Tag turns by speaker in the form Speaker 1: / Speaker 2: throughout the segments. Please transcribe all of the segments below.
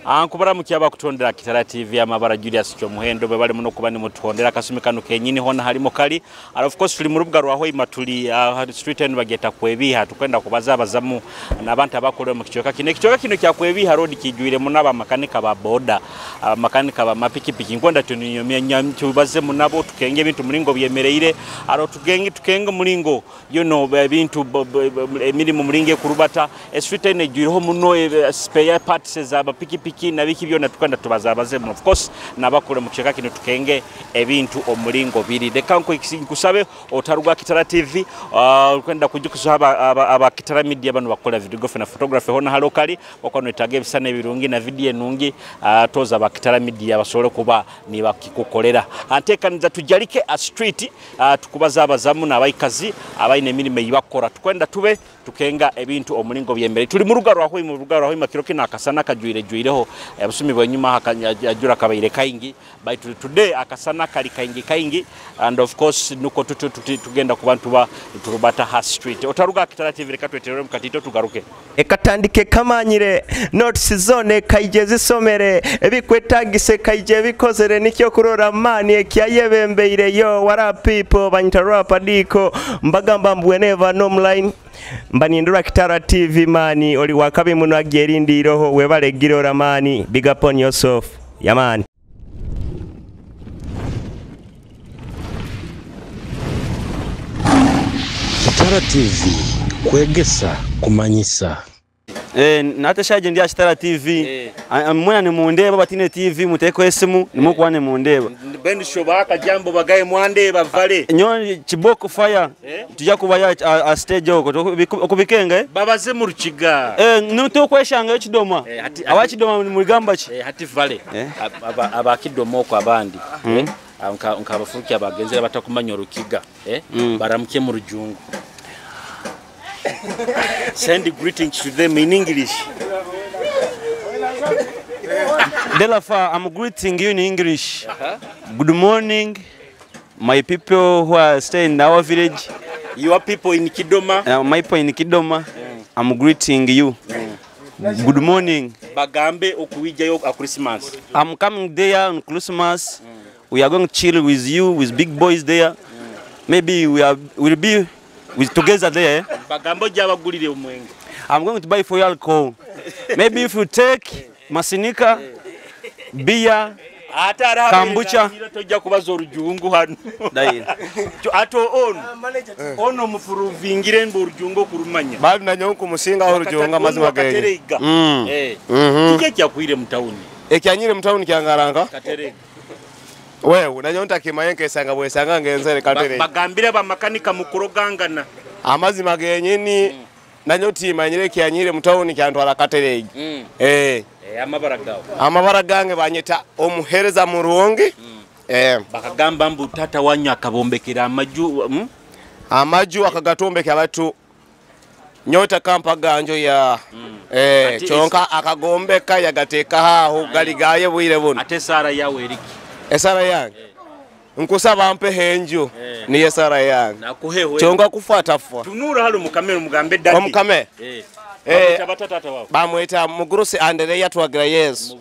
Speaker 1: Ankubara mukyaba kutondera Kitara TV amabara Julius Kyomuhendo bwe bali muno kuba ni mutondera kasumi kano kenyini hona halimo kali. And of course tuli mu rubuga rwa Hoima, tuli street enu bageta kwebiha, tukwenda kubaza abazamu n'abantu abakole mu kichoka kino. Ekichoka kino kya kwebiha road kijwire munaba makanika ba boda, makanika ba mapikipiki, nkwenda tunyomya tubaze munabo tukenge ebintu mulingo byemereire aro tugenge tukenge mulingo you know ebintu emirimu mulinge kurubata. Street enu ejwireho muno spare parts za mapikipiki na biki byona tukanda tubazabaze. Of course nabakule mu kichoka kino tukenge ebintu omulingo biri. Leka nkusabe otaruga Kitara TV, kwenda kujukuza aba Kitara Media bano bakola videography na photography hona halokali bakwano etage ebisana ebirungi na video enungi, toza aba Kitara Media basobole kuba ni bakikukolera. Anteekaniza tujalike a street, tukubaza abazamu n'abaikazi abaine emirimo eyibakora, tukwenda tube tukenga ebintu omulingo byembere. Tuli mu ruga rwa Hoima, mu ruga rwa Hoima kiro kino akasana kajwire jwireho obusumi bwenyuma hakajura kabaire kaingi, but today akasana kali kaingi kaingi, and of course nuko tutu tugenda ku bantu ba turubata ha street. Otaruga Kitara TV, reka tweterere mukatito tugaruke.
Speaker 2: Ekatandike kamanyire notes zone kaije zisomere ebikwetagise kaije bikozere nikyo kurora mani ekyayebembeire. Yo, what up people, banyita rap adiko mbagamba mbweneva nomline mbanindura Kitara TV mani oli wakabi muno agyerindiroho webale girora mani, big up on yourself yamani.
Speaker 3: Kitara TV kwegesa kumanyisa.
Speaker 4: Nate shaje ndi Kitara TV. Mwena ni mundeba batine TV muteko esimu nimukuwa ni mundeba.
Speaker 1: Ben shobaka jambo bagaye mwande bavale.
Speaker 4: Nyo chiboko fire. Tujja kubaya a stage oko okubikenge.
Speaker 1: Babaze mu rukiga.
Speaker 4: Nuto kweshanga ekidoma. Abakidoma mu ki?
Speaker 1: Hati vale. Abakidoma oko abandi. Nkabafuki abagenzera batakumanya urukiga. Baramuke mu rujungu. Send greetings to them in English.
Speaker 4: Therefore, I'm greeting you in English. Good morning, my people who are staying in our village.
Speaker 1: Your people in Kidoma.
Speaker 4: My people in Kidoma. I'm greeting you. Good morning.
Speaker 1: Bagambe okuwijayo a Christmas.
Speaker 4: I'm coming there on Christmas. We are going to chill with you, with big boys there. Maybe we are will be with together there.
Speaker 1: Bagambo jabagulire omwenge.
Speaker 4: I'm going to buy for you alcohol. Maybe if you take masinika, beer, kombucha.
Speaker 1: Tojja kubaza orujungu hano. Ato ono mufuruvingire mbu orujungu kurumanya.
Speaker 5: Babi nanyo kumusinga orujungu amazima genye.
Speaker 1: Kike kyakwire mu town.
Speaker 5: Ekyanyire mu town kyangaranga.
Speaker 1: Katerega.
Speaker 5: Wewe nanyonta kimayenke sanga bwesanga ngenzere katerega.
Speaker 1: Bagambire ba makanika mukurogangana.
Speaker 5: Amazima genyini nanyoti manyire kyanyire mu town kyantwala katerega.
Speaker 1: Amabara gawo.
Speaker 5: Amabara gange banyeta omuhereza murungi.
Speaker 1: Bakagamba mbu tata wanyu akabombekera amaju.
Speaker 5: Amaju akagatombeka abatu nyota kampa ganjo ya chonka akagombeka yagateka haho galigaye bwire buno.
Speaker 1: Ate sara yawe eriki.
Speaker 5: Esara yange. Nkusaba mpe henju ni esara yange.
Speaker 1: Nakuhewe.
Speaker 5: Chonka kufuata fwa.
Speaker 1: Tunura halo mukamere mugambe dadi.
Speaker 5: Omukame. Bamweta Mugurusi Andereya twagira Yesu.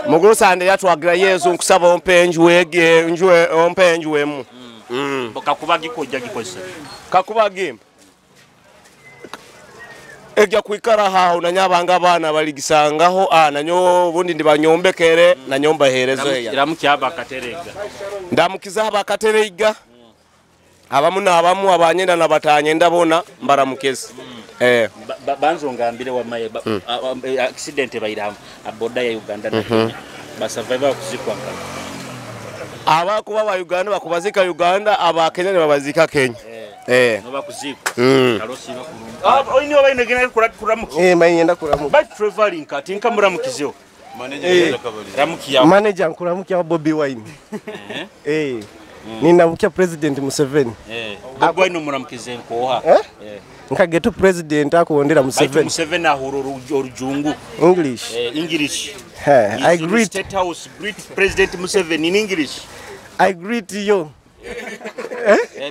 Speaker 5: Mugurusi Andereya twagira Yesu nkusaba ompe enju ege enju ompe enju emu.
Speaker 1: Kakuba gikoja gikose.
Speaker 5: Kakuba gimba. Ejja kuikara haho nanyabanga abana baligisangaho nanyo bundi ndibanyombekere nanyomba herezo ya.
Speaker 1: Ndamuki aba katerega.
Speaker 5: Ndamukiza aba katerega. Abamu n'abamu abanyenda nabatanyenda bona mbaramukezi.
Speaker 1: Banzo ngambire wamaye accident baira aboda ya Uganda na Kenya. Ba survivor kuzikwa.
Speaker 5: Abakuba ba Uganda bakubazika Uganda, aba Kenya ne babazika Kenya.
Speaker 1: No bakuzikwa. Karosi bakurunga. Oyini obaine gena kuramuki.
Speaker 6: Mayenda kuramuki.
Speaker 1: But traveling kati nkamuramukizeho.
Speaker 6: Manager
Speaker 1: Ramukiya.
Speaker 6: Manager nkuramukiya Bobi Wine. Ninamukia President Museveni.
Speaker 1: Bobi Wine muramukize nkoha.
Speaker 6: Nkageto president akuwondera Museveni.
Speaker 1: Museveni ahura orujungu.
Speaker 6: English.
Speaker 1: English.
Speaker 6: I greet
Speaker 1: State House, greet President Museveni in English.
Speaker 6: I greet you.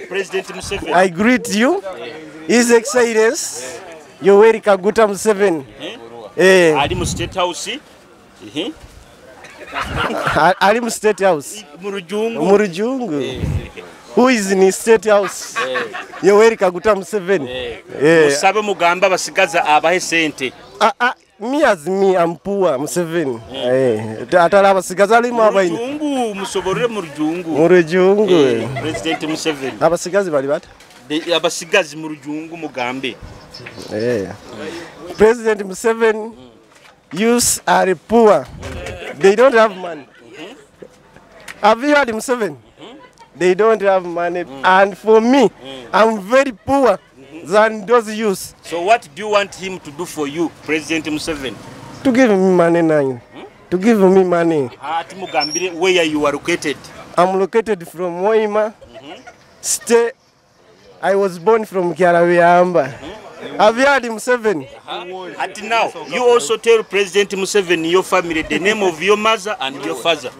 Speaker 1: President Museveni.
Speaker 6: I greet you. His Excellency Yoweri Kaguta Museveni.
Speaker 1: Ali mu State House.
Speaker 6: Ali mu State House.
Speaker 1: Mu Rujungu.
Speaker 6: Mu Rujungu. Who is in State House? Yoweri Kaguta Museveni.
Speaker 1: Musabe mugamba abasigaza abahe sente.
Speaker 6: Me as me, I'm poor, Museveni. Atala abasigaza alimu abaine.
Speaker 1: Murujungu, musoborere mu Rujungu.
Speaker 6: Mu Rujungu.
Speaker 1: President Museveni.
Speaker 6: Abasigazi bali bata?
Speaker 1: Abasigazi mu Rujungu mugambe.
Speaker 6: President Museveni, youths are poor. They don't have money. Have you heard Museveni? They don't have money. And for me, I'm very poor than those youths.
Speaker 1: So what do you want him to do for you, President Museveni?
Speaker 6: To give me money now. To give me money.
Speaker 1: Ati mugambire where you are located.
Speaker 6: I'm located from Moima. Stay. I was born from Kiarawiamba. Have you heard Museveni?
Speaker 1: And now, you also tell President Museveni, your family, the name of your mother and your father.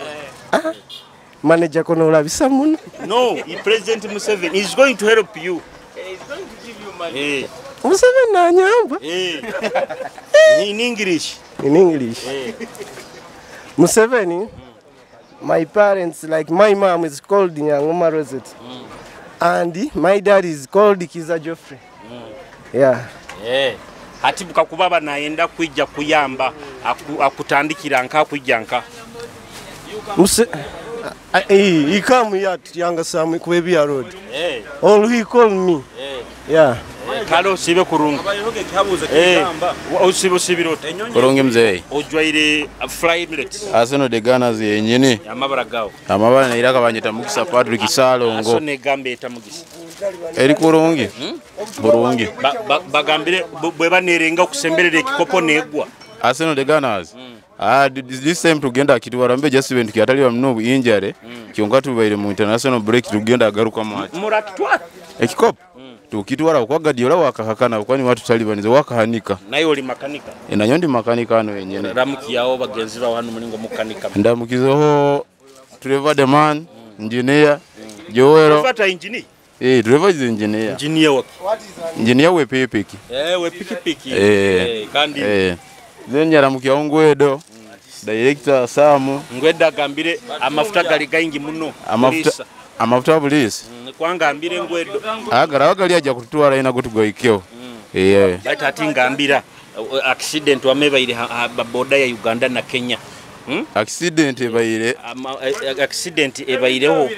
Speaker 6: Manager kono olabisa muno.
Speaker 1: No, President Museveni is going to help you.
Speaker 2: He's going to give you money.
Speaker 6: Museveni nanyamba.
Speaker 1: In English.
Speaker 6: In English. Museveni, my parents, like my mom is called Nyangoma Rosette. And my dad is called Kiza Geoffrey. Yeah.
Speaker 1: Ati bukakubaba naenda kwijja kuyamba akutandikira nka kwijja nka.
Speaker 6: He come here to Yanga Sam Kwebia Road. All he called me. Yeah.
Speaker 1: Kalo sibe kurungu. Usibe usibiro.
Speaker 7: Kurungi mzee.
Speaker 1: Ojwaire Fly Emirates.
Speaker 7: Arsenal de Gunners yenyini.
Speaker 1: Amabara gao.
Speaker 7: Amabara na iraka banyeta Mugisa Patrick Salongo.
Speaker 1: Arsenal gambe eta Mugisa.
Speaker 7: Eri kurungi. Burungi.
Speaker 1: Bagambire bwe banerenga okusemberera ekikopo negwa.
Speaker 7: Arsenal de Gunners. This time tugenda kitwara mbe just ibintu kyatali bamno injury. Kyonka tubaire mu international break tugenda agaruka match.
Speaker 1: Murakitwara.
Speaker 7: Ekikopo. Tukitwara kwa Guardiola wakahakana kwani watu talibanize wakahanika.
Speaker 1: Naye oli makanika.
Speaker 7: Nanyo ndi makanika ano yenyene.
Speaker 1: Ramukiyawo bagenzi bawo hano mulingo mukanika.
Speaker 7: Ndamukizeho Trevor the man, engineer, Joel.
Speaker 1: Trevor engineer.
Speaker 7: Trevor is engineer.
Speaker 1: Engineer waki?
Speaker 7: Engineer we pikipiki.
Speaker 1: We pikipiki. Kandi.
Speaker 7: Then yaramukiyawo Ngwedo. Director Samu.
Speaker 1: Ngwedo agambire amafuta gali gaingi muno.
Speaker 7: Amafuta bulisi.
Speaker 1: Kwanga ambire Ngwedo.
Speaker 7: Agara gali aja kututwara ina gotugoikyo.
Speaker 1: Bata ati ngambira accident wamebaire boda ya Uganda na Kenya.
Speaker 7: Accident ebaire.
Speaker 1: Accident ebaireho.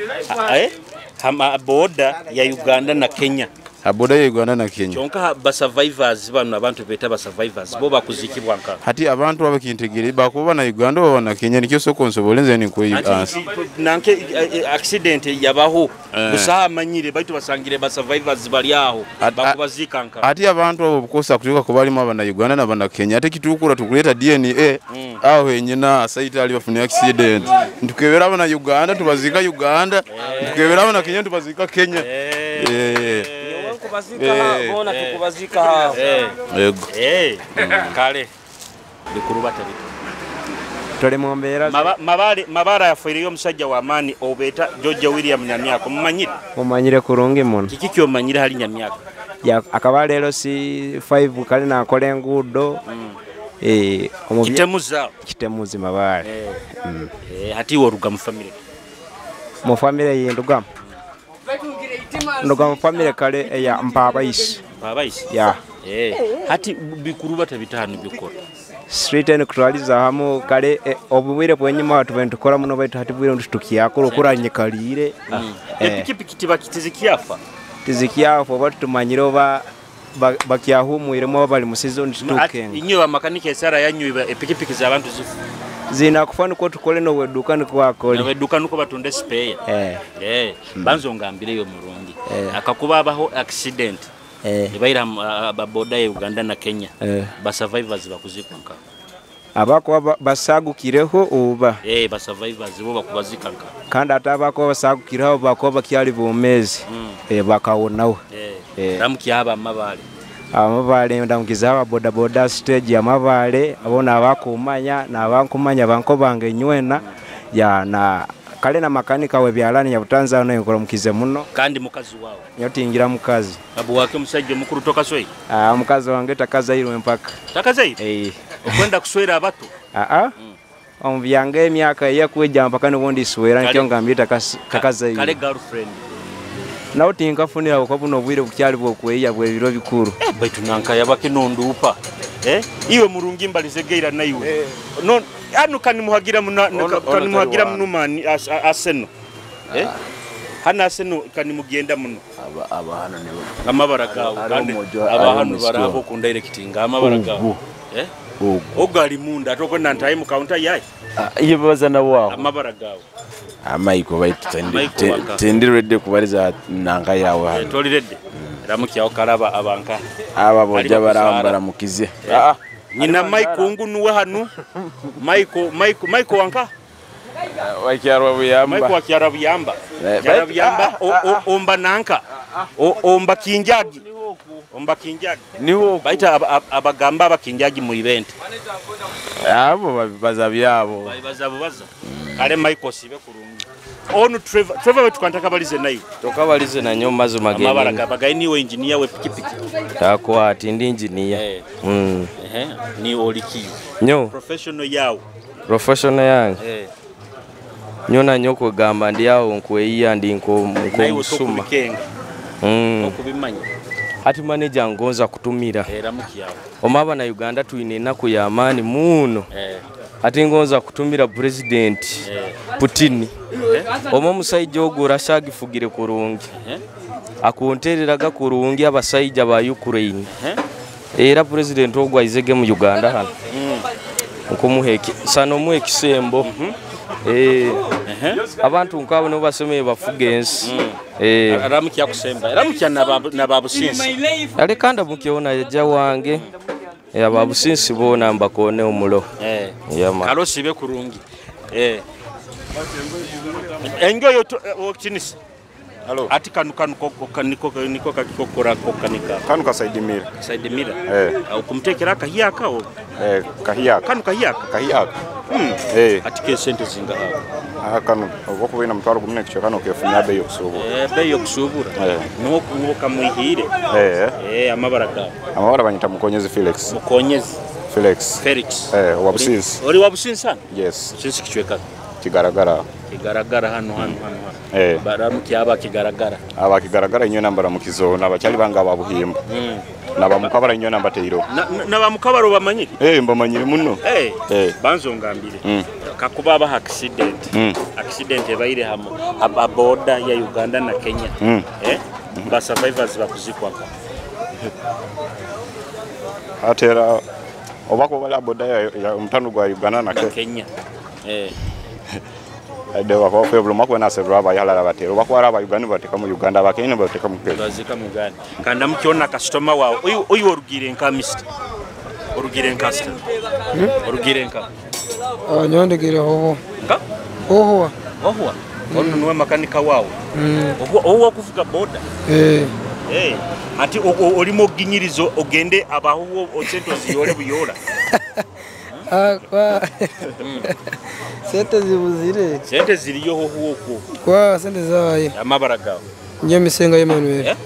Speaker 1: Boda ya Uganda na Kenya.
Speaker 7: Boda ya Uganda na Kenya.
Speaker 1: Kyonka ba survivors bano abantu beta ba survivors bo bakuzikibwa nka.
Speaker 7: Hati abantu abakintegere bakuba na Uganda baba na Kenya nikyo soko nsobolenze ni kwe
Speaker 1: nanke accident yabaho busaha manyire baitu basangire ba survivors bali aho bakubazika nka.
Speaker 7: Hati abantu abo bukosa kutuka kubalimu abana Uganda na bana Kenya ate kitukura tukuleta DNA aho henyina site ali bafuna accident. Ntukebera abana Uganda tubazika Uganda, ntukebera abana Kenya tubazika Kenya.
Speaker 4: Kubazika bona tukubazika ha.
Speaker 7: Yego.
Speaker 1: Kale. Bikurubata bitu.
Speaker 8: Tole mumbera.
Speaker 1: Mabara yafuiriyo musajja wa amani obeta George William Nyamyako mumanyire.
Speaker 8: Mumanyire kurungi muno.
Speaker 1: Kiki kyo manyire hali Nyamyako?
Speaker 8: Ya akaba lero si 5 kale na akole ngudo.
Speaker 1: Kitemuza.
Speaker 8: Kitemuzi Mabare.
Speaker 1: Hati woruga mu family.
Speaker 8: Mu family yenduga. Ndoga family kale ya Mpabaisi.
Speaker 1: Mpabaisi?
Speaker 8: Ya.
Speaker 1: Hati bikurubata bitano bikora.
Speaker 8: Street en kutwaliza hamu kale obubwire bwenyuma watu bentukora muno baitu hati bwire ntutukiakora okuranyikalire.
Speaker 1: Epikipiki tibakitizikiafa.
Speaker 8: Tizikiafa oba tutumanyire oba bakyahumwiremu bali mu season tutukenga.
Speaker 1: Inyo bamakanika esara yanyu epikipiki z'abantu zifu.
Speaker 8: Zina kufa niko tukole no weduka niko akole.
Speaker 1: No weduka niko batunde spare. Banzo ngambireyo murungi. Akakuba abaho accident. Ebaira boda ya Uganda na Kenya. Ba survivors bakuzikwa nka.
Speaker 8: Abako basagukireho oba.
Speaker 1: Ba survivors bo bakubazika nka.
Speaker 8: Kandi atabako basagukireho bako bakyali bomezi. Bakawonawo.
Speaker 1: Ramukiya aba Mabale.
Speaker 8: Amabale ndamukiza aba boda boda stage ya Mabale abona abakumanya na abankumanya banko bange nywena ya na kale na makanika we byalani ya Butanzania nayo nkora muno
Speaker 1: kandi mukazi wawe
Speaker 8: nyotingira mukazi
Speaker 1: babu wake musajja mukuru toka swei
Speaker 8: mukazi wange takazairwe mpaka
Speaker 1: takazairwe okwenda kuswera abato
Speaker 8: Omu byange emyaka eyakweja mpaka nubundi swera nikyo ngambita kakazaire.
Speaker 1: Kale girlfriend.
Speaker 8: Nawe tinkafunira okwa buno obwire bukyali bwokweya bwebiro bikuru.
Speaker 1: Baitu nanka yabake nondupa. Iwe murungi mbalizegeira naiwe. No anu kanimuhagira muna kanimuhagira munumani aseno. Hana aseno kanimugenda muno.
Speaker 9: Aba hano nibo.
Speaker 1: Amabara gawe kandi aba hano barabo ku directing amabara gawe. Ogali munda toko nantaye mu counter yayi.
Speaker 9: Iye babaza nabo aho.
Speaker 1: Amabara gawe.
Speaker 9: Amaiko baitu tendi ready kubariza nanka yawe hano.
Speaker 1: Toli ready. Ramukyaho karaba abanka.
Speaker 9: Aba boja barambara mukize.
Speaker 1: Nyina Michael ngunuwe hano. Michael wanka.
Speaker 9: Wakyarwa buyamba.
Speaker 1: Michael wakyarwa buyamba. Kyarwa buyamba omba nanka. Omba kinjagi. Omba kinjagi.
Speaker 9: Niho
Speaker 1: baita abagamba abakinjagi mu event.
Speaker 9: Abo bazabyabo.
Speaker 1: Bazabu baza. Kale Michael sibe kurungi. Onu Trevor wetu kwantaka balize nayo.
Speaker 10: Tokabalize na nyo mazo mageni.
Speaker 1: Amabara gabagayi niwe engineer we pikipiki.
Speaker 10: Takwa ati ndi engineer.
Speaker 1: Ni olikiyo.
Speaker 10: Nyo.
Speaker 1: Professional yawo.
Speaker 10: Professional yange. Nyo na nyoko gamba ndi awo nkweyiya ndi nko musuma.
Speaker 1: Okubimanya.
Speaker 10: Ati manager ngonza kutumira.
Speaker 1: Ramukiyawo.
Speaker 10: Omaba na Uganda tuine enaku ya amani muno. Ati ngonza kutumira president Putin. Omo musajja ogwo rashagifugire kurungi. Akuntereraga kurungi abasajja ba Ukraine. Era president ogwo aizege mu Uganda hano. Nkumuheke sano muhe kisembo. Abantu nkabo no basomeye bafuga ensi.
Speaker 1: Ramukya kusemba. Ramukya nababusinsi.
Speaker 10: Ale kanda mukiona yaja wange. Ababusinsi bona mbakone omulo. Yama.
Speaker 1: Kalosi be kurungi. Enjoy okinisi.
Speaker 7: Hello.
Speaker 1: Ati kanu niko kakikokora kokanika.
Speaker 7: Kanu kasaidimira.
Speaker 1: Saidimira. Ukumtekera kahiyaka o.
Speaker 7: Kahiyaka.
Speaker 1: Kanu kahiyaka.
Speaker 7: Kahiyaka.
Speaker 1: Ati ke sente zinga hapo.
Speaker 7: Kanu okokuba ina mtwaro 10 kicho kanu kefunya bei yokusubura.
Speaker 1: Bei yokusubura. Nuko kamuhire. Amabara gawe.
Speaker 7: Amabara banyita Mukonyezi Felix.
Speaker 1: Mukonyezi
Speaker 7: Felix.
Speaker 1: Felix.
Speaker 7: Wabusinsi.
Speaker 1: Ori wabusinsi sana?
Speaker 7: Yes.
Speaker 1: Businsi kichweka.
Speaker 7: Kigaragara.
Speaker 1: Kigaragara hano hano hano. Baramuki aba kigaragara.
Speaker 7: Aba kigaragara inyo nambara mukizo nabacyali banga babuhimba. Nabamukabara inyo namba teiro.
Speaker 1: Nabamukabaro bamanyire?
Speaker 7: Mbamanyire muno.
Speaker 1: Banzo ngambire. Kakuba aba accident. Accident ebaire hamo aba border ya Uganda na Kenya. Ba survivors bakuzikwa.
Speaker 7: Atera obako bala border ya mtano gwa Uganda na
Speaker 1: Kenya.
Speaker 7: Adewa kwa febro makwe na sebro aba yala batero bakwara aba Uganda bateka mu Uganda abakenya bateka mu Kenya.
Speaker 1: Bazika mu Uganda. Kanda mukiona customer wawe uyu orugire nka Mr. Orugire nka Mr. Orugire nka.
Speaker 11: Nyondigire hoho.
Speaker 1: Nka?
Speaker 11: Hoho.
Speaker 1: Hoho. Ono nuwe makanika wawe. Owo kuvuga boda. Ati olimo ginyirizo ogende abaho osento ziyole buyola.
Speaker 11: Kwa sente zibuzire.
Speaker 1: Sente ziriyo hoho okwo.
Speaker 11: Kwa sente zaye.
Speaker 1: Amabara gawe.
Speaker 11: Nje Misenga Emmanuel.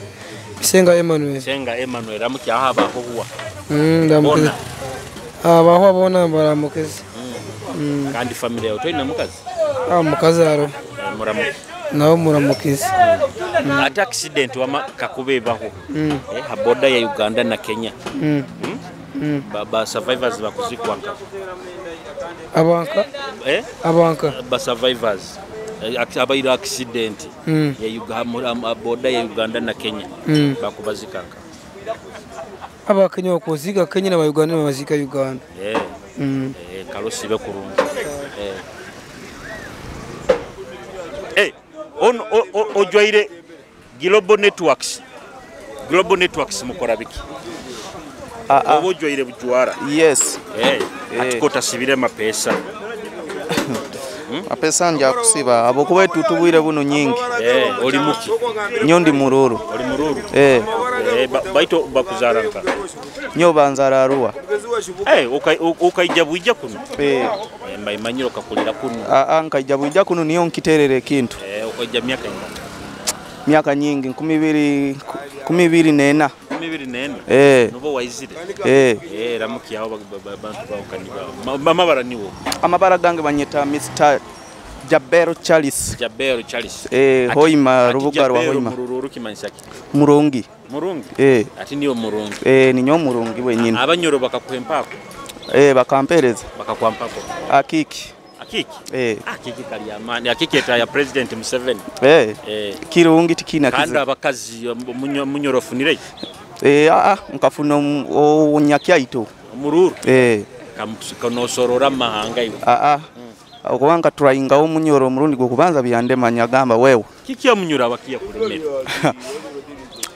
Speaker 11: Misenga Emmanuel.
Speaker 1: Misenga Emmanuel amukyaha abaho.
Speaker 11: Ndamukize. Abaho bona baramukize.
Speaker 1: Kandi family yawe toyina mukazi?
Speaker 11: Mukazi aro.
Speaker 1: Muramukize.
Speaker 11: Nawe muramukize.
Speaker 1: Ati accident wama kakubebaho. Ha border ya Uganda na Kenya. Ba survivors bakuzikwa nka.
Speaker 11: Abanka? Abanka.
Speaker 1: Ba survivors. Abaira accident ya Uganda border ya Uganda na Kenya. Bakubazikanga.
Speaker 11: Aba Kenya okuzika Kenya na Uganda bazika Uganda.
Speaker 1: Kalosi be kurungi. On ojwaire Global Networks. Global Networks mukora biki? Obo jwaire bujuara.
Speaker 12: Yes.
Speaker 1: Atikota sibire mapesa.
Speaker 12: Mapesa nja kusiba abokuba tutubwire buno nyingi.
Speaker 1: Oli muki?
Speaker 12: Nyondi mururu.
Speaker 1: Oli mururu. Baito bakuzara nka.
Speaker 12: Nyo banzara Arua.
Speaker 1: Ukaija buija kuno. Mbaimanyiro kakulira kuno.
Speaker 12: Nkaija buija kuno niyo nkiterere kintu.
Speaker 1: Ukaija miaka ingana?
Speaker 12: Miaka nyingi 24.
Speaker 1: 24. neno
Speaker 12: Eh.
Speaker 1: nubo waizire
Speaker 12: Eh.
Speaker 1: Eh, ramukiyaho bantu bawukani bawo amabara niwo
Speaker 12: Amabara gange banyeta Mr. Jabero Charles.
Speaker 1: Jabero Charles.
Speaker 12: Eh,
Speaker 1: Ati-
Speaker 12: Hoima
Speaker 1: ati
Speaker 12: rubuga rwa
Speaker 1: Jabero
Speaker 12: Hoima.
Speaker 1: Mururu kimanyisa ki?
Speaker 12: Murungi.
Speaker 1: Murungi.
Speaker 12: Eh.
Speaker 1: Ati niyo murungi.
Speaker 12: Eh, ninyo murungi wenyine.
Speaker 1: Abanyoro bakakuha
Speaker 12: Eh, bakampereza.
Speaker 1: Bakakuha mpako.
Speaker 12: Akiki.
Speaker 1: Akiki.
Speaker 12: Eh.
Speaker 1: Akiki kali amani. Akiki eta ya President Museveni.
Speaker 12: Eh.
Speaker 1: Eh.
Speaker 12: Kirungi tikina
Speaker 1: Kandi
Speaker 12: kizibu.
Speaker 1: abakazi munyoro funire.
Speaker 12: Eh, ah, nkafuna onyakyaito.
Speaker 1: Mururu.
Speaker 12: Eh.
Speaker 1: Kanosorora mahanga iwe.
Speaker 12: Ah ah. Okubanga turayingawo omunyoro omurundi gwokubanza byandemanya agamba wewe.
Speaker 1: Kiki omunyoro abakiya kulemera?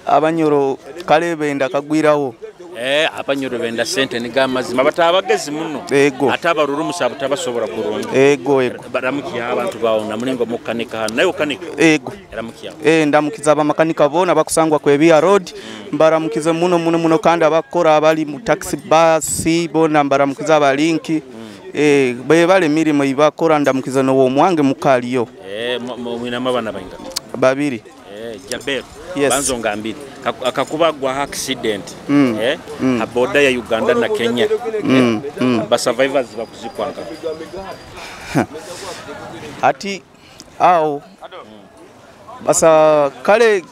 Speaker 12: Abanyoro kale benda kagwirawo.
Speaker 1: Eh, abanyoro benda sente niga amazima batabagezi muno.
Speaker 12: Ego.
Speaker 1: Ate abaruru musabu tabasobola kurungi.
Speaker 12: Ego ego.
Speaker 1: Baramukiya abantu bawo na mulingo mukanika hano. Naye ukanika.
Speaker 12: Ego.
Speaker 1: Ramukiya.
Speaker 12: Eh, ndamukiza abamakanika bona bakusangwa kwebia road mbaramukize muno muno muno kandi abakora abali mu taxi bus bona mbaramukiza abalinki. Eh, bebale mirimo ibakora ndamukiza no omwange mukaliyo.
Speaker 1: Eh, mwina mabana bainga.
Speaker 12: Babiri.
Speaker 1: Eh, Jabero.
Speaker 12: Yes.
Speaker 1: Banzo ngambire. Akakuba gwa accident.
Speaker 12: Mm.
Speaker 1: Eh,
Speaker 12: Mm.
Speaker 1: ha border ya Uganda na Kenya.
Speaker 12: Mm. Mm.
Speaker 1: Ba survivors bakuzikwanga.
Speaker 12: Ati awo basa kale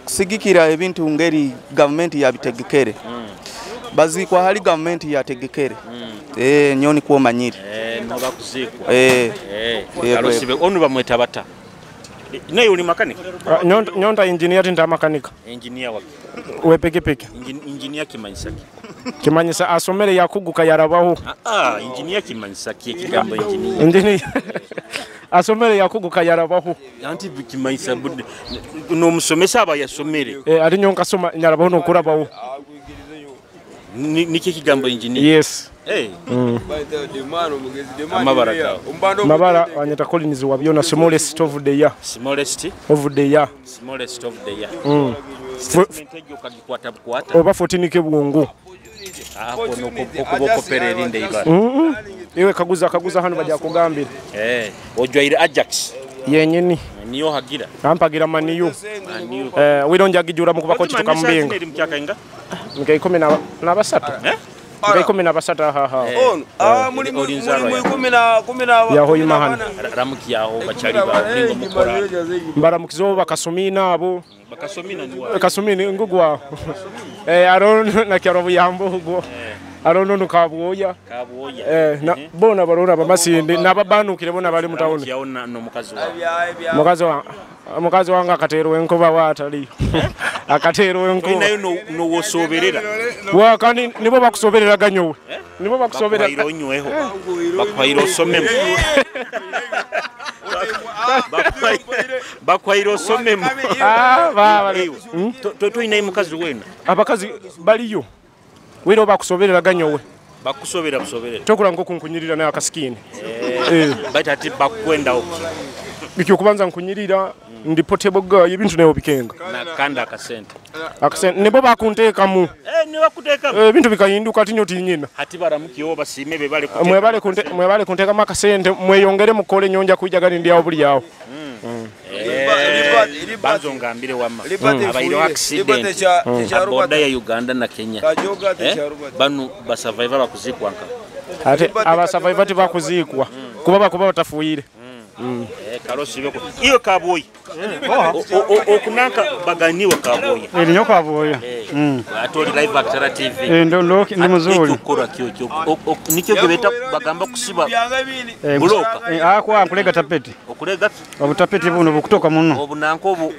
Speaker 12: kusigikira ebintu ngeri gavumenti yabitegekere. Bazikwa hali gavumenti yategekere. Eh, nyoni kuomanyire.
Speaker 1: Eh, no bakuzikwa.
Speaker 12: Eh.
Speaker 1: Eh,
Speaker 12: Eh,
Speaker 1: kalosibe onu bamweta bata. Naye uli makanika?
Speaker 6: Nyonta engineer tinta makanika.
Speaker 1: Engineer wake.
Speaker 6: We pikipiki.
Speaker 1: Engineer kimanyisa ki?
Speaker 6: Kimanyisa asomere yakuguka yarabaho.
Speaker 1: Ah, engineer kimanyisa ki ekigambo engineer?
Speaker 6: Engineer. Asomere yakuguka yarabaho.
Speaker 1: Anti kimanyisa budde n'omusomesa aba yasomere.
Speaker 6: Eh, ali nyonka soma nyarabaho nokurabaho.
Speaker 1: Niki ekigambo engineer?
Speaker 6: Yes.
Speaker 1: Eh. Amabara gawe.
Speaker 6: Mabara wanyeta Collins wabyona smallest of the year.
Speaker 1: Smallest
Speaker 6: of the year.
Speaker 1: Smallest of the year.
Speaker 6: Mm.
Speaker 1: Statement egyo okagikwata bukwata.
Speaker 6: Oba 14 ke bwongo.
Speaker 1: Ako nokubokopera erinde ibara.
Speaker 6: Iwe kaguza kaguza hano bajya kugambira.
Speaker 1: Eh, ojwaire Ajax.
Speaker 6: Yenyini.
Speaker 1: Niyo hagira.
Speaker 6: Ampagira maniyu.
Speaker 1: Maniyu.
Speaker 6: Eh, wironja gijura mu kubako kituka mbinga.
Speaker 1: Eri mkyaka inga?
Speaker 6: Mka 13.
Speaker 1: Eh?
Speaker 6: Mka 13 ha ha.
Speaker 1: Ono,
Speaker 6: ah
Speaker 1: muri
Speaker 6: muri 10 Yaho imahana.
Speaker 1: Ramukiyaho bachali ba ningo mukora.
Speaker 6: Mbaramukizo bakasumina abo.
Speaker 1: Bakasumina ni wa.
Speaker 6: Kasumini ngugwa. Eh, aron na kyaro buyambo ugwo. Arono nukabwoya.
Speaker 1: Kabwoya.
Speaker 6: Eh, na bona barona bamasinde nababanukire bona bali mutawuni.
Speaker 1: Ramukiyaho no mukazi wa.
Speaker 6: Mukazi wa mukazi wange akaterwa enkuba waatali. Akaterwa enkuba.
Speaker 1: Nayo no wosoberera.
Speaker 6: Wa kandi nibo bakusoberera ganyowe. Nibo bakusoberera.
Speaker 1: Bakuhaira onyweho. Bakuhaira osomemu. Bakuhaira osomemu.
Speaker 6: Ah, baba.
Speaker 1: Toyinayo mukazi wena.
Speaker 6: Abakazi baliyo. Wiro bakusoberera ganyowe.
Speaker 1: Bakusobera busoberera.
Speaker 6: Tokula nko kunkunyirira naye akasikini.
Speaker 1: Eh. Baita ati bakwenda oki.
Speaker 6: Ikyo kubanza nkunyirira ndi portable guy ebintu nayo bikenga.
Speaker 1: Na kanda akasente.
Speaker 6: Akasente nibo bakunteekamu.
Speaker 1: Eh, ni bakuteekamu.
Speaker 6: Ebintu bikahinduka tinyo tinyina.
Speaker 1: Ati baramukiyo basime bebale kuteeka.
Speaker 6: Mwebale kunte mwebale kunteekamu akasente mweyongere mukole nyonja kwijagani ndi awo buli awo.
Speaker 1: Banzo ngambire wama abairo accident aboda ya Uganda na Kenya banu basurvivor bakuzikwanka
Speaker 6: ate abasurvivor tibakuzikwa kuba bakuba batafuire.
Speaker 1: Karosi beko iyo kaboyi okunanka baganiwa kaboyi
Speaker 13: elinyo kaboyi
Speaker 1: atoli live actor TV
Speaker 13: ndo ndo ndi muzuri
Speaker 1: okora kyo kyo nikyo gebeta bagamba kusiba buloka
Speaker 13: akwa nkulega tapeti
Speaker 1: okulega
Speaker 13: obutapeti buno bukutoka muno
Speaker 1: obunanka obu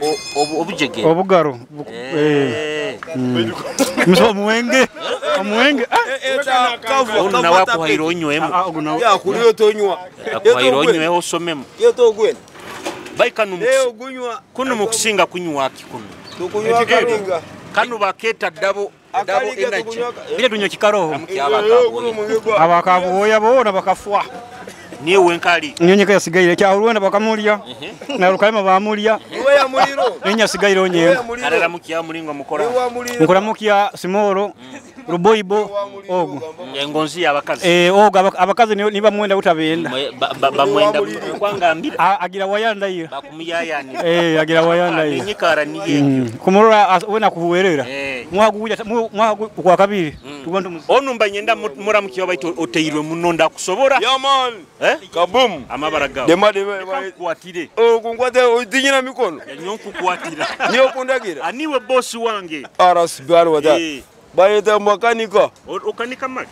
Speaker 1: obujege
Speaker 13: obugaro muso muwenge omuwenge
Speaker 1: ono nawe akuhaira onywemu
Speaker 14: ya kuliyo tonywa
Speaker 1: akuhaira onyweho osomemu baikanu kuno mukusinga kunywa ki kuno kanu baketa dabo dabo energy
Speaker 13: bile tunywa kikaroho abakabuoya bona bakafwa
Speaker 1: niye wenkali
Speaker 13: nyonyeka yasigaire kya rwenda bakamulya na rukalema bamulya nenya sigaire onyenga
Speaker 1: karera mukiya mulingo mukora
Speaker 13: nkora mukiya simoro ruboibo ogo
Speaker 1: engonzi y'abakazi
Speaker 13: ogo abakazi niba mwenda utabenda
Speaker 1: bamwenda kwangambira
Speaker 13: agira wayanda ira
Speaker 1: bakumuyayani
Speaker 13: agira wayanda ira
Speaker 1: ninyikara niye
Speaker 13: kumurora wena kuhuwerera Mwaka gwa kabiri tugenda
Speaker 1: Onu mbanyenda muramukiwa baitu oteirwe muno ndakusobora.
Speaker 14: Yeah man.
Speaker 1: Eh?
Speaker 14: Kaboom.
Speaker 1: Amabara gawe.
Speaker 14: Dema dema.
Speaker 1: Nkukwatire.
Speaker 14: Oh kunkwate utinyina mikono.
Speaker 1: Nyo nkukwatira.
Speaker 14: Nyo kundagira.
Speaker 1: Aniwe boss wange.
Speaker 14: RSBR wata. Bayeta makanika.
Speaker 1: Okanika maki.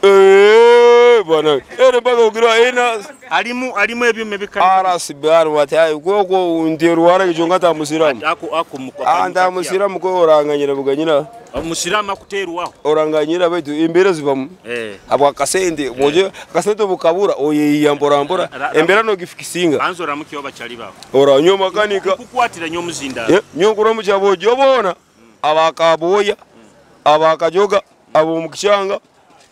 Speaker 14: Eh bwana. Ere mpaka ugira ina
Speaker 1: alimu ebyuma ebikanika.
Speaker 14: RSBR wata koko nterwara kichonga ta musiramu.
Speaker 1: Ako ako
Speaker 14: Anda musiramu ko oranganyira buganyira.
Speaker 1: Musiramu akuterwaho.
Speaker 14: Oranganyira baitu imbere zibamu. Abwa kasente moje kasente bukabura oyeya mbora mbora embera no gifikisinga.
Speaker 1: Banzo ramukiwa bachali bawo.
Speaker 14: Ora nyo makanika.
Speaker 1: Kukwatira nyo muzinda.
Speaker 14: Nyo kuramu chabo jobona abakaboya abakajoga abo mukishanga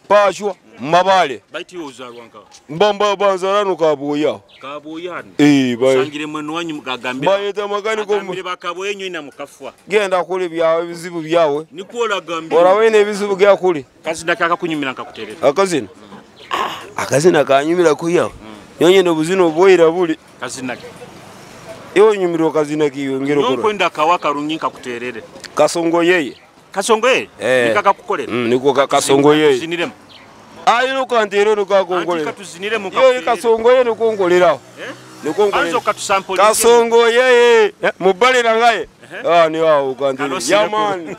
Speaker 14: pashwa mabale.
Speaker 1: Baiti uzarwanka.
Speaker 14: Mbamba banzarano kaboya.
Speaker 1: Kaboya hano.
Speaker 14: Eh bayi.
Speaker 1: Sangire mwenu wanyu mugagambira.
Speaker 14: Bayeta makanika
Speaker 1: agambire bakaboye nyo ina mukafwa.
Speaker 14: Genda kuli byawe bizibu byawe.
Speaker 1: Niko lagambira.
Speaker 14: Ora wene bizibu gya kuli.
Speaker 1: Kazina kaka kunyumira nkakuterera.
Speaker 14: Akazina. Akazina kanyumira kuya. Nyonye no buzino boyira buli.
Speaker 1: Kazina.
Speaker 14: Iwe nyumiro kazina kiyo ngero
Speaker 1: kora. Nkwenda kawaka rungi nkakuterere.
Speaker 14: Kasongo yeye.
Speaker 1: Kasongo yeye?
Speaker 14: Eh.
Speaker 1: Nikaka kukolera.
Speaker 14: Niko kasongo yeye.
Speaker 1: Tuziniremo.
Speaker 14: Ayi nukantero nukakongolera.
Speaker 1: Antika tuziniremo.
Speaker 14: Yo kasongo yeye nukongolera.
Speaker 1: Eh?
Speaker 14: Nukongolera.
Speaker 1: Anzo katusample.
Speaker 14: Kasongo yeye. Mubalira ngaye. Ah ni wao ukantero. Ya man.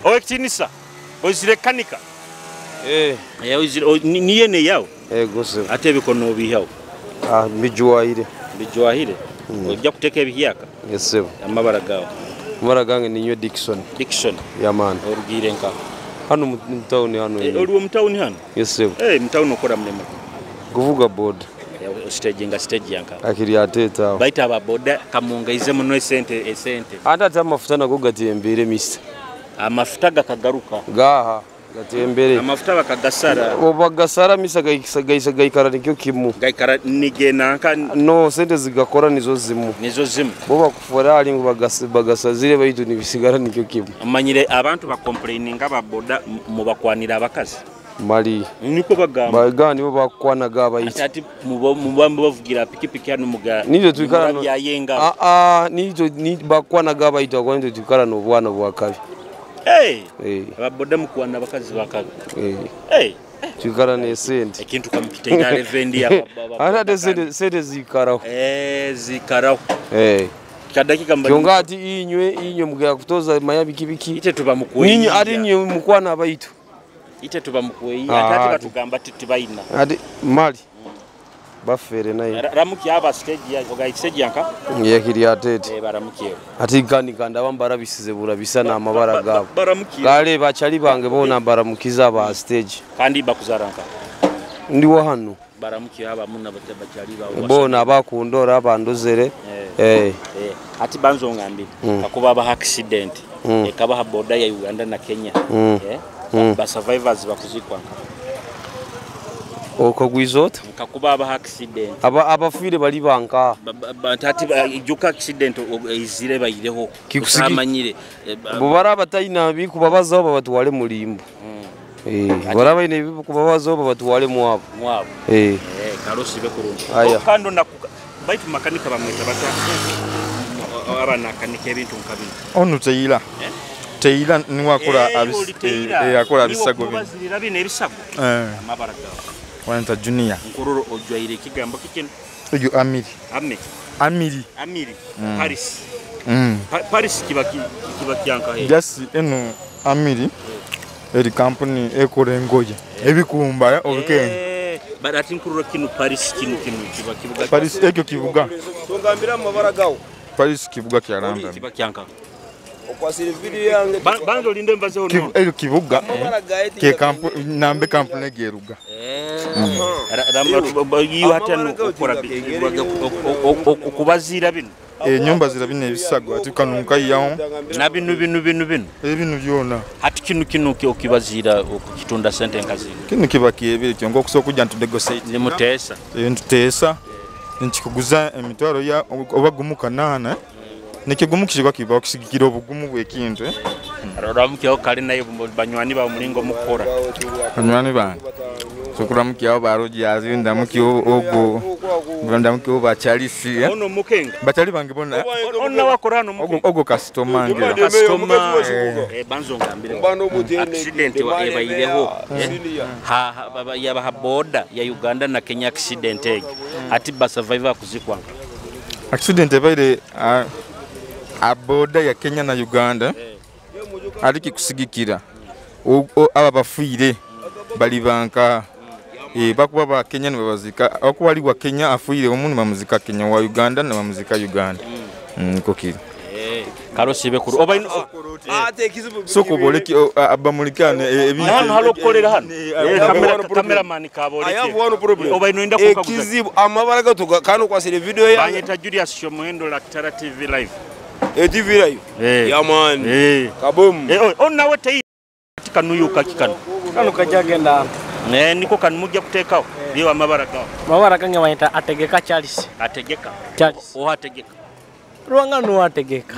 Speaker 1: Owekitinisa. Ozirekanika.
Speaker 15: Eh.
Speaker 1: Niye ne yao.
Speaker 15: Eh gose.
Speaker 1: Ate bikono bihawo.
Speaker 15: Ah mijuwaire.
Speaker 1: Bijuwahire. Ojja kuteka ebihiyaka.
Speaker 15: Yes sir.
Speaker 1: Amabara gawo.
Speaker 15: Amabara gange ni Dickson.
Speaker 1: Dickson.
Speaker 15: Ya man.
Speaker 1: Orugire nka.
Speaker 15: Hano mu town hano.
Speaker 1: Ori mu town hano?
Speaker 15: Yes sir.
Speaker 1: Eh mu town okora mulema.
Speaker 15: Kuvuga boda.
Speaker 1: Stage nga stage yanka.
Speaker 15: Akiri ateta.
Speaker 1: Baita aba boda kamunga ize muno esente esente.
Speaker 15: Ata ata amafuta nago gatembere mister.
Speaker 1: Amafuta gakagaruka.
Speaker 15: Gaha. Gatembere.
Speaker 1: Amafuta bakagasara.
Speaker 15: Obagasara misa gaisa gaikara nikyo kimu.
Speaker 1: Gaikara nigena nka
Speaker 15: no sente zigakora nizo zimu.
Speaker 1: Nizo zimu.
Speaker 15: Bo bakufora ali ngo bagasazire baitu nibisigara nikyo kimu.
Speaker 1: Amanyire abantu ba complaininga ba boda mu bakwanira abakazi.
Speaker 15: Mali.
Speaker 1: Niko bagamba.
Speaker 15: Bagani bo bakwana gaba iti.
Speaker 1: Ati mubo bavugira pikipiki hano muga.
Speaker 15: Nizo tuikara no.
Speaker 1: Ah
Speaker 15: ah nizo ni bakwana gaba iti akwa nizo tuikara no bwana bwakabi.
Speaker 1: Hey.
Speaker 15: Hey.
Speaker 1: Ababoda mukuwana abakazi bakabi.
Speaker 15: Hey.
Speaker 1: Hey.
Speaker 15: Tuikara ne sente.
Speaker 1: Ekintu kamukiteira revendi ya baba.
Speaker 15: Ate sente sente zikaraho.
Speaker 1: Eh zikaraho.
Speaker 15: Eh.
Speaker 1: Kadakika mbali.
Speaker 15: Kyonga ati inywe mugera kutoza maya bikibiki.
Speaker 1: Ite tuba mukuwe.
Speaker 15: Ninyi ati inywe mukwana abaitu.
Speaker 1: Ite tuba mukuwe. Ate ati batugamba tibaina.
Speaker 15: Ati mali. Bafere naye.
Speaker 1: Ramuki aba stage ya oga stage yanka.
Speaker 15: Yakiri atete.
Speaker 1: Eh baramukiye.
Speaker 15: Ati kandi kanda bambara bisize burabisa na amabara gabo.
Speaker 1: Baramukiye.
Speaker 15: Kale bachali bange bona baramukiza ba stage.
Speaker 1: Kandi bakuzaranka.
Speaker 15: Ndiwo hano.
Speaker 1: Baramukiye aba muna bachali ba.
Speaker 15: Bona abakundora abandozere. Eh.
Speaker 1: Ati banzo ngambi kakuba ba accident. Ekabaha border ya Uganda na Kenya. Ba survivors bakuzikwa.
Speaker 15: Okogwizota
Speaker 1: kakuba aba accident
Speaker 15: aba abafire bali banka
Speaker 1: ati juka accident izire bayireho kusamanyire
Speaker 15: bubara batayina bikubabaza babatwale mulimbo baraba ine bikubabaza babatwale mwabo
Speaker 1: mwabo karosi bekurungi kando na baitu makanika bamweta bata abana kanika ebintu nkabino
Speaker 7: onu teyila teyila niwakora akora abisago
Speaker 1: bino bino ebisago amabara gawo
Speaker 7: Wanta junior.
Speaker 1: Nkururo ojwaire kigambo kikino.
Speaker 7: Uyu Amiri.
Speaker 1: Amiri.
Speaker 7: Amiri.
Speaker 1: Amiri. Paris. Paris kiba kiyanka he.
Speaker 7: Just eno Amiri. Eri company ekora engoye. Ebikumba obikenya.
Speaker 1: But ati nkururo kino Paris kino kiba kibuga.
Speaker 7: Paris ekyo kibuga.
Speaker 14: Tungambira amabara gawo.
Speaker 7: Paris kibuga kya London.
Speaker 1: Kiba kiyanka.
Speaker 14: Okwasira video yange.
Speaker 1: Banzo linde mbaze ono.
Speaker 7: Ekyo kibuga. Ke kampuni nambe kampuni geruga.
Speaker 1: Okubazira bino
Speaker 7: enyumba zira bino ebisago ati kanunka yawo
Speaker 1: na bino bino bino bino
Speaker 7: ebino byona
Speaker 1: ati kino kino okibazira okukitunda sente nkazi
Speaker 7: kino kiba kiebere kyonga okusobola kujja ntu negotiate
Speaker 1: ni mutesa
Speaker 7: ntutesa nkikuguza emitwaro ya oba gumu kanana nekigumu kishibwa kiba okusigikira obugumu bw'ekintu
Speaker 1: Ramukiaho kale naye banywani ba mulingo mukora
Speaker 7: banywani bange sokuramukiaho barojazi ndamukiho ogo Ndamukireho ba Charles.
Speaker 1: Ono mukenga.
Speaker 7: Bachali bange bona.
Speaker 1: Onna wakora hano mukenga.
Speaker 7: Ogo customer ngira.
Speaker 1: Customer. Banzo ngambire. Accident wa ebaireho. Ha yaba ha border ya Uganda na Kenya accident egi. Ati ba survivor kuzikwanga.
Speaker 7: Accident ebaire a border ya Kenya na Uganda. Ariki kusigikira. Aba bafuire bali banka. Bakuba ba Kenya nibabazika akuba ali wa Kenya afuire omuntu bamuzika Kenya wa Uganda na bamuzika Uganda. Niko kiri.
Speaker 1: Karosibe kuru oba
Speaker 7: soko boleki abamulikane ebintu
Speaker 1: hano halokolera hano cameraman kaboleki.
Speaker 14: I have one problem.
Speaker 1: Oba ino enda kukaguza
Speaker 14: ekizibu amabara gatuka kano kwasire video ya
Speaker 1: banyeta Julius Shomuhendo la Kitara TV live.
Speaker 14: TV live. Ya man. Kabum.
Speaker 1: Onna wete kanuyu kakikano.
Speaker 16: Kano kajagenda.
Speaker 1: Ne niko kanumujja kuteekawo liwa amabara gawo.
Speaker 16: Mabara gange bayita Ategeka Charles.
Speaker 1: Ategeka.
Speaker 16: Charles.
Speaker 1: Oha ategeka.
Speaker 16: Ruwanga nuwa ategeka.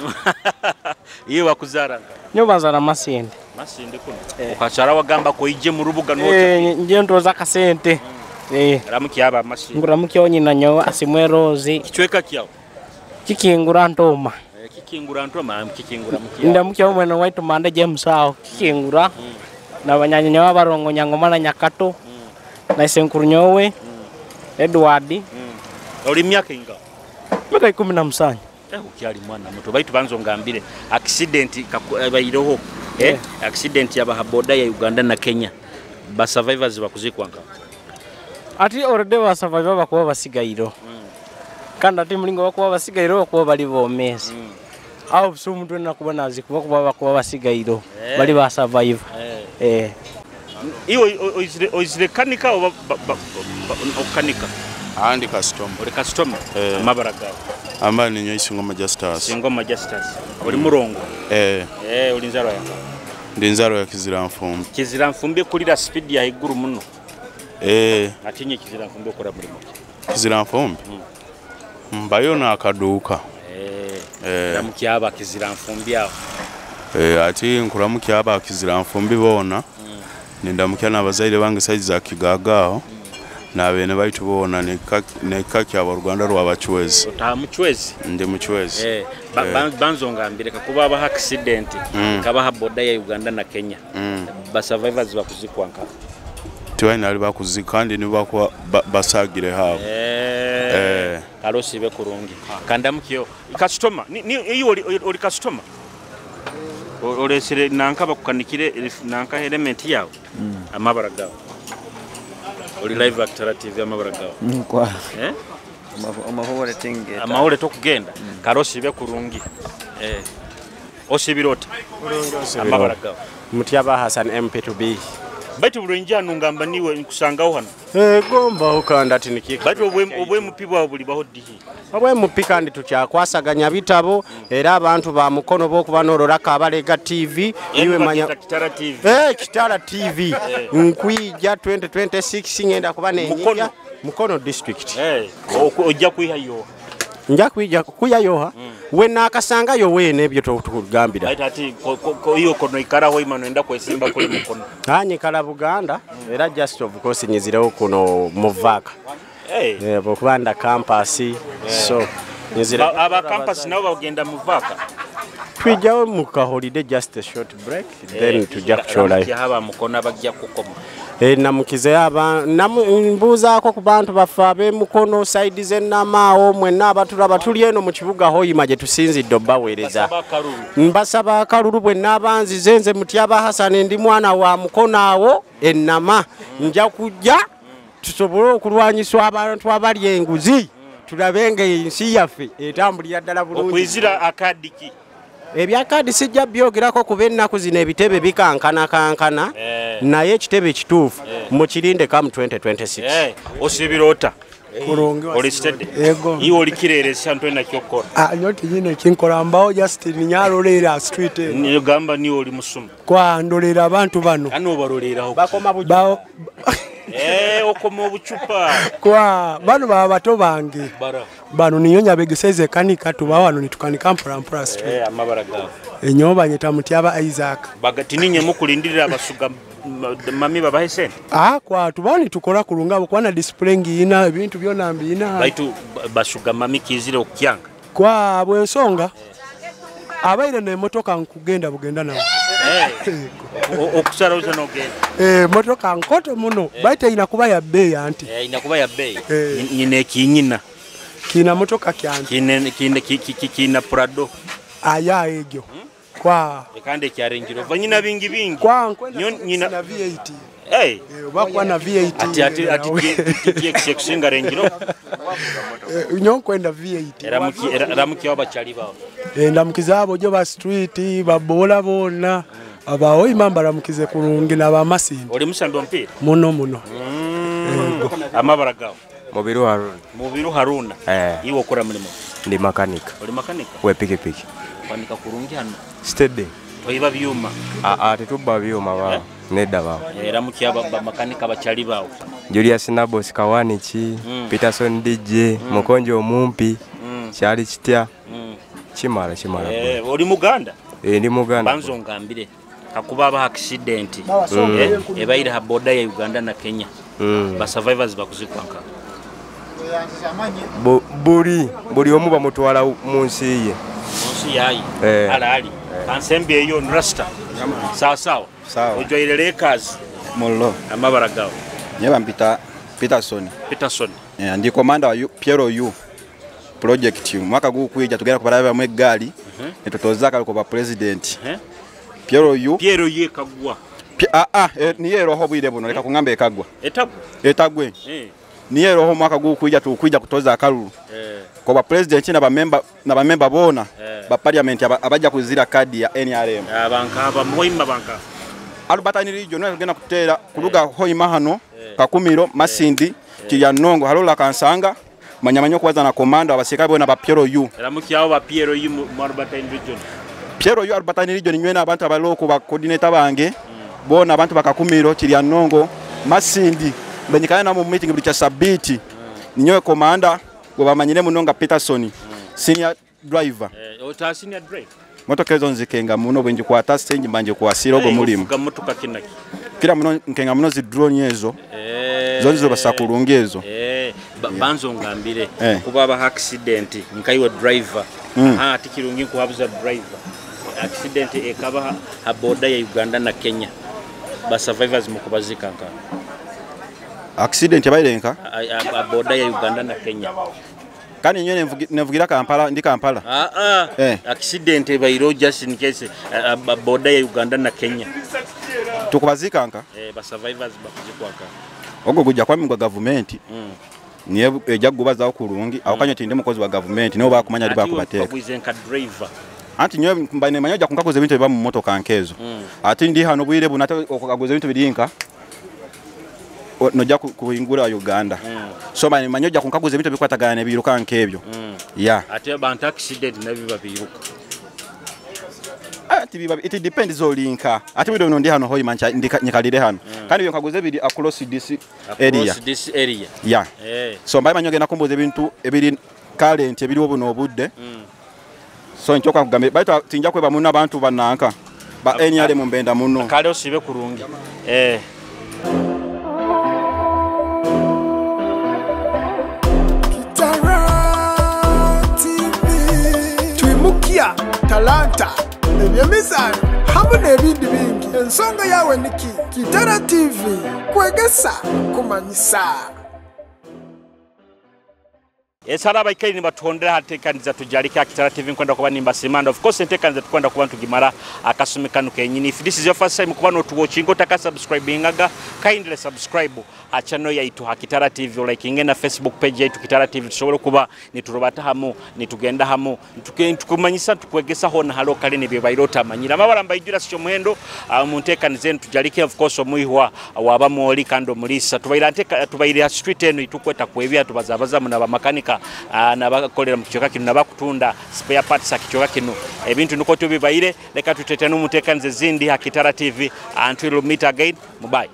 Speaker 1: Iye wakuzaranga.
Speaker 16: Nyo bazara Masinde.
Speaker 1: Masinde kuno. Ukachara wagamba ko ije mu rubuga note.
Speaker 16: Nje ntoza kasente.
Speaker 1: Ramuki aba Masinde.
Speaker 16: Nguramuki onyina nyo asimwe Rose.
Speaker 1: Kichweka kyawo.
Speaker 16: Kikingura ntoma.
Speaker 1: Kikingura ntoma kikingura mukiya.
Speaker 16: Ndamuki omwene waitu mande James awo kikingura. Na banyanya barongo nyangoma na Nyakato. Na isenkuru nyowe. Edward.
Speaker 1: Oli myaka inga?
Speaker 16: Myaka 17.
Speaker 1: Ukyali mwana muto baitu banzo ngambire accident bairoho. Accident ya boda ya Uganda na Kenya. Ba survivors bakuzikwanga.
Speaker 16: Ati already ba survivor bakuba basigairo. Kandi ati mulingo bakuba basigairo bakuba bali bomezi. Aho so umuntu nakuba nazi kuba kuba bakuba basigairo bali ba survivor.
Speaker 1: Iwe oizire kanika oba okanika?
Speaker 7: Andi customer.
Speaker 1: Oli customer? Amabara gawe.
Speaker 7: Amba ni nyo Isingoma Justus.
Speaker 1: Isingoma Justus. Oli murongo? Oli nzaro ya?
Speaker 7: Ndi nzaro ya Kizira Nfumbi.
Speaker 1: Kizira Nfumbi kulira speed ya iguru muno. Atinye Kizira Nfumbi okora mulimo ki?
Speaker 7: Kizira Nfumbi? Mbayo na akaduka.
Speaker 1: Ndamukyaba Kizira Nfumbi aho.
Speaker 7: Ati nkuramukia aba Kizira Nfumbi bona. Nindamukia n'abazaire bange saizi za Kigagaaho. Na bene baitu bona nekaki aba Rwanda rwa Bachwezi.
Speaker 1: Ota Muchwezi?
Speaker 7: Ndi Muchwezi.
Speaker 1: Banzo ngambire kakuba aba accident kabaha boda ya Uganda na Kenya. Ba survivors bakuzikwanka.
Speaker 7: Tiwaina ali bakuzika kandi nibakuwa basagire habo.
Speaker 1: Karosibe kurungi. Kandamukio customer ni iyo oli customer. Olesere nanka bakukanikire nanka element yawe. Amabara gawe. Oli live Actara TV amabara gawe.
Speaker 17: Kwa. Amahore tingeta.
Speaker 1: Amahore tokugenda. Karosibe kurungi. Osibirota. Amabara gawe.
Speaker 5: Mutyaba Hassan MP2B.
Speaker 1: Baitu bulenja nungamba niwe nkusangaho hano.
Speaker 5: Gomba ukanda tinikika.
Speaker 1: Baitu obwe mupibwa buli baho dihi.
Speaker 5: Obwe mupi kandi tukyakwasaganya bitabo era abantu ba mukono bokuba norora Kabalega TV iwe manya
Speaker 1: Kitara TV.
Speaker 5: Kitara TV. Nkwija 2026 ngenda kuba nenyija Mukono district.
Speaker 1: Ojja kuihayo.
Speaker 5: Nja kuija kuyayoha. We nakasanga yo wene ebyo tukugambira.
Speaker 1: Baitu ati iyo kono ikaraho imano enda kwesimba kuli Mukono.
Speaker 5: Anyikala Buganda era just of course nyizireho kuno muvaka. Bokubanda campus so nyizire
Speaker 1: aba campus nabo bagenda muvaka.
Speaker 5: Twijawo mu ka holiday just a short break then tujja kucholayo.
Speaker 1: Haba Mukono abajja kukoma.
Speaker 5: Namukize aba mbuzaako ku bantu baffe ab'emukono side z'ennamaawo mwenna abatulaba tuli eno mu kibuga Hoima gye tusinzidde obbaweereza. Mbasaba akalulu bwe naabanzize nze Mutyaba Hassan ndi mwana wa Mukono awo ennama. Nja kujja tusobole okulwanyisa abantu abali enguzi tulabe nga ensi yaffe etambulira ddala bulungi.
Speaker 1: Okwizira akadiki.
Speaker 5: Ebyakadi sijja byogerako kuba ennaku zino ebitebe bikankana naye ekitebe ekituufu mukirinde kamu 2026.
Speaker 1: Osibirota.
Speaker 18: Kurungi
Speaker 1: oli steady. Iwe oli kireresa ntwena kyokora.
Speaker 18: Nyote nyine kinkola mbao just ninyalolera street.
Speaker 1: Nigamba ni oli musuma.
Speaker 18: Kwa ndolera abantu bano.
Speaker 1: Ano baroleraho.
Speaker 5: Bakoma bujupa.
Speaker 1: Okoma obuchupa.
Speaker 18: Kwa bano baba bato bange. Bano ninyonya begeseze kanika tuba wano nitukanika mpora mpora street.
Speaker 1: Amabara gawe.
Speaker 18: Enyoba nyeta Mutyaba Isaac.
Speaker 1: Bagati ninye mukulindirira abasuga Mami babahe sente.
Speaker 18: Ah, kwa tubaho nitukora kurunga abo kuba na display ngiina ebintu byona mbiina.
Speaker 1: Baitu basuga mami kizire okukyanga.
Speaker 18: Kwa bwensonga abaire n'emotoka nkugenda bugenda nawe.
Speaker 1: Okusala uza n'ogenda.
Speaker 18: Motoka nkoto muno baitu erina kuba ya bbeeyi anti.
Speaker 1: Erina kuba ya bbeeyi. Nyina ekinyina.
Speaker 18: Kiina motoka kyange.
Speaker 1: Kiina Prado.
Speaker 18: Aya egyo. Kwa
Speaker 1: kandi ekya Range Rover nyina bingi bingi.
Speaker 18: Kwa nkwenda nyina na V8.
Speaker 1: Hey.
Speaker 18: Oba na V8.
Speaker 1: Ati TX kusinga Range Rover.
Speaker 18: Nyo nkwenda V8.
Speaker 1: Ramuki abachali bawo.
Speaker 18: Ndamukiza abo jo ba street babola bona abaoima mbaramukize kurungi n'abamasindi.
Speaker 1: Oli musambi omupiira?
Speaker 18: Muno muno.
Speaker 1: Amabara gawo.
Speaker 8: Mubiru Haruna.
Speaker 1: Mubiru Haruna. Iwe okora mulimo?
Speaker 8: Ndi makanika.
Speaker 1: Oli makanika?
Speaker 8: We pikipiki.
Speaker 1: Makanika kurungi hano.
Speaker 8: Steady.
Speaker 1: Toiba byuma.
Speaker 8: Tetubba byuma bawo. Nedda bawo.
Speaker 1: Era mukiaba ba makanika bachali bawo.
Speaker 8: Julius Nabos Kawanichi, Peterson DJ, Mukonjo omumpi, Kyali kitya. Kimala.
Speaker 1: Oli Muganda?
Speaker 8: Ndi Muganda.
Speaker 1: Banzo ngambire. Kakuba aba accident. Ebaire ha border ya Uganda na Kenya. Ba survivors bakuzikwanka.
Speaker 8: Buli omu bamutwala mu nsi ye.
Speaker 1: Mu nsi yayi. Alali. Ansembe eyo nrasta. Sawa sawa. Ojoire Lakers.
Speaker 19: Mullo.
Speaker 1: Amabara gawo.
Speaker 19: Nyeba mpita Peterson.
Speaker 1: Peterson.
Speaker 19: Ndi commander wa Piero U project. Mwaka gukwija tugera kubalaba mu eggali. Nitutoza kaliko ba president. Piero U.
Speaker 1: Piero U ekagwa.
Speaker 19: Niye roho bwire buno leka kungamba ekagwa.
Speaker 1: Etagwe.
Speaker 19: Etagwe. Niye roho mwaka gukwija tukwija kutoza akalulu. Kwa ba president na ba member bona ba parliament abajja kuzira kadi ya NRM.
Speaker 1: Abanka aba muhima banka.
Speaker 19: Alubatani region tugenda kutera kuluga Hoima hano Kakumiro Masindi Kiryanongo halola Kansanga manyamanyo kubaza na komanda abasirikale bona ba Piero U.
Speaker 1: Ramuki abo ba Piero U mu Albertine region.
Speaker 19: Piero U Albertine region nywena abantu abaloko ba coordinator bange bona abantu bakakumiro Kiryanongo Masindi benyikana na mu meeting buli kya sabiti. Ninyowe komanda gwe bamanyire munonga Peterson senior driver.
Speaker 1: Ota senior driver.
Speaker 19: Motoka ezo nzikenga muno bwe njikwata senji mbanje kwasira ogwo mulimu.
Speaker 1: Fuga motoka kinaki.
Speaker 19: Kira muno nkenga muno zi drone ezo. Zo nzizo basakulungi ezo.
Speaker 1: Banzo ngambire kuba aba accident nkaiwe driver. Tikirungi kuhabuza driver. Accident ekaba ha border ya Uganda na Kenya. Ba survivors mukubazika nka.
Speaker 19: Accident yabaire nka?
Speaker 1: A border ya Uganda na Kenya.
Speaker 19: Kani nyo nevugira Kampala ndi Kampala.
Speaker 1: Accident ebairo just in case border ya Uganda na Kenya.
Speaker 19: Tukubazika nka?
Speaker 1: Ba survivors bakuzikwaka.
Speaker 19: Ogo gujja kwa mingwa government. Niye ejja kubaza kurungi aho kanyo tinde mukozi wa government nibo bakumanya ali bakubateka.
Speaker 1: Bakwize nka driver.
Speaker 19: Anti nyo mbane manyoja kunkakoze ebintu biba mu motoka nkezo. Ati ndi hano bwire bunate okaguza ebintu birinka. Nojja kuhingura Uganda. So manye manyoja kunkaguza ebintu bikwatagana nebiruka nkebyo. Yeah.
Speaker 1: Ate abantu accident nabiba biruka.
Speaker 19: Ati biba it depends olinka. Ati bino ndi hano Hoima nyikalire hano. Kandi byo nkaguza biri across this area.
Speaker 1: Across this area.
Speaker 19: Yeah. So mbaye manyoge nakumbuza ebintu ebiri current ebiriwo buno obudde. So nchoka kugambe baitu tinja kweba muno abantu bananka. Ba NRM mbenda muno.
Speaker 1: Kale osibe kurungi.
Speaker 20: Twimukia talanta ebyemizaano hamu n'ebindi bingi. Ensonga yawe niki? Kitara TV kwegesa kumanyisa.
Speaker 1: Esala abaikaire nibatondera hatekaniza tujalika Kitara TV nkwenda kuba nimbasimanda. Of course entekaniza tukwenda kuba tugimara akasumi kanu kenyini. If this is your first time kuba notuwatchinga otaka subscribingaga, kindly subscribe ha channel yaitu ha Kitara TV, likinge na Facebook page yaitu Kitara TV, tusobole kuba niturubata hamu nitugenda hamu tukumanyisa tukwegesa hona halo kale nibye otamanyira. Amabara mbaijura sikyo muhendo mu ntekaniza tujalike. Of course omuihwa waba mwoli kando mulisa tubaira nteka tubaira street eno itukweta kwebya tubazabaza mu nabamakanika nabakolera mu kichoka kino nabakutunda spare parts akichoka kino ebintu nuko tubibaire. Leka tutetane mu ntekaniza zindi ha Kitara TV until we meet again. Bye.